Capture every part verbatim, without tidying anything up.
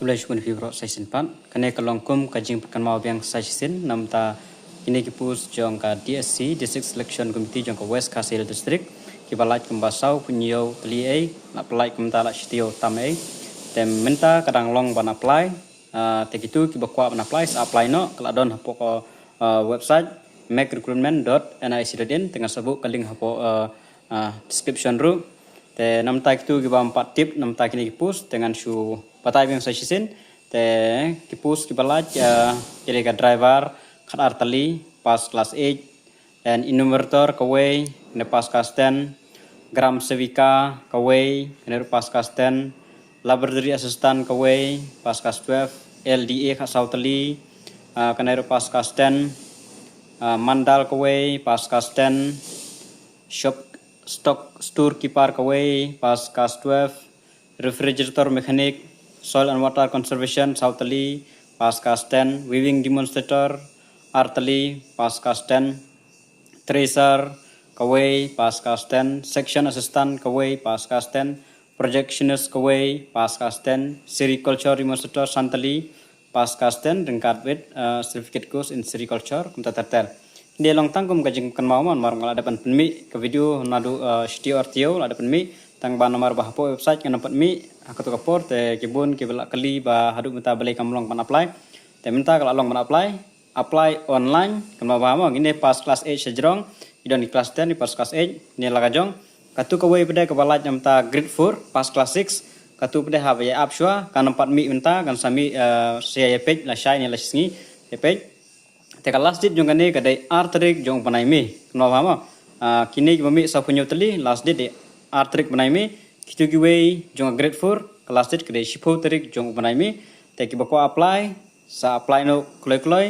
Khublei shibun ïa phi baroh sa shisien pat. Kane ka long kum ka jingpynkynmaw biang sa shisien namar kine ki post jong ka D S C, District Selection Committee jong ka West Khasi Hills District, kiba lait kumba saw phew hynñiew tylli ei, la pynlait kumta la shi taïew tam ei. Te mynta ka dang long ban apply. Ah, te kito kiba kwah ban apply sa apply noh, ka la don hapoh ka, ah, website make recruitment dot N I C dot in, te ngan sa buh ka link hapoh, ah, ah, description ruh. Te namar kito kiba ym pat tip namar kine ki post, te ngan shu batai biang sa shisien. Te ki post kiba lait, ah, ki dei ka driver, khatar tylli, pass class eight, and enumerator kawei, kane pass class ten, gram sevika kawei, kane ruh pass class ten, laboratory assistant kawei, pass class twelve, L D A khatsaw tylli, ah, kane ruh pass class ten, ah, mandal kawei, pass class ten, shop stock store keeper kawei, pass class twelve, refrigerator mechanic, soil and water conservation saw tylli, pass class ten, weaving demonstrator ar tylli, pass class ten, thresher kawei, pass class ten, section assistant kawei, pass class ten, projectionist kawei, pass class ten, sericulture demonstrator san tylli, pass class ten, ryngkat bad, uh, certificate course in sericulture, kumta ter ter. Kine long tang kum ka jingpynkynmaw mo, namar nga la dep ban pynmih ka video naduh, uh, shi taïew ar taïew la dep pynmih, tang ba namar ba hapoh website ngam pat mih ha kato ka por, te ki bun kiba la kylli ba haduh mynta balei kam long ban apply. Te mynta ka la long ban apply, apply online, kynmaw bha mo, kine pass class eight sha jrong, ki don ki class ten, ki pass class eight, kine la ka jong. Kato kawei pat de kaba lait namar grade four, pass class six, kato pat de haba ïa ap shuwa, kan ym pat mih mynta, kan sa mih, eh, sa ïa peit, lashai ne lashisngi, ïa peit. Te ka last date jong kane ka dei ar tarik jong u bnai May, kynmaw bha mo. Ah, kine kiba mih saw phew hynñiew tylli, last date dei ar tarik bnai May, kito kiwei jong grade four, ka last date ka dei shiphew tarik jong u bnai May. Te kiba kwah apply, sa apply noh kloi kloi.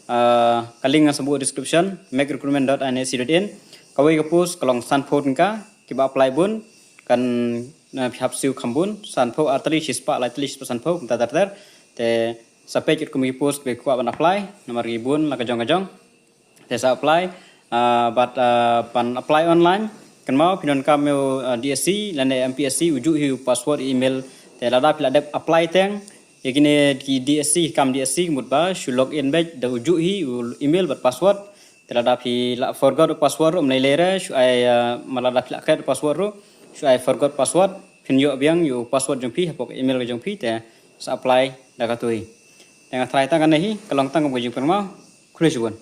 Ah, ka link ngan sa buh description, make recruitment dot N I C dot in. Kawei ka post ka long sanphew tyngka, kiba apply bun, kan, na, phi hap siew kham bun, sanphew ar tylli, shispah lai tylli, shispah sanphew, kumta ter ter. Te sa peit katkum ki post kiba kwah ban apply, namar ki bun la ka jong ka jong. Te sa apply, ah, bad, ah, ban apply online, kynmaw phi donkam ïa u, ah, D S C lane M P S C, u juh hi u password, email. Te lada phi la dep apply teng ïa kine ki D S C, kam D S C, ka mut ba shu log in beit da u juh hi u email bad password. Te lada phi la forgot u password ruh, ym lei lei re, shu ai, ah, ma lada phi la klet u password ruh, shu ai forgot password, phin ïoh biang ïa u password jong phi hapoh ka email ka jong phi, te sa apply da kato hi. Te nga tharai tang kane hi, ka long tang kum ka jingpynkynmaw. Khublei shibun.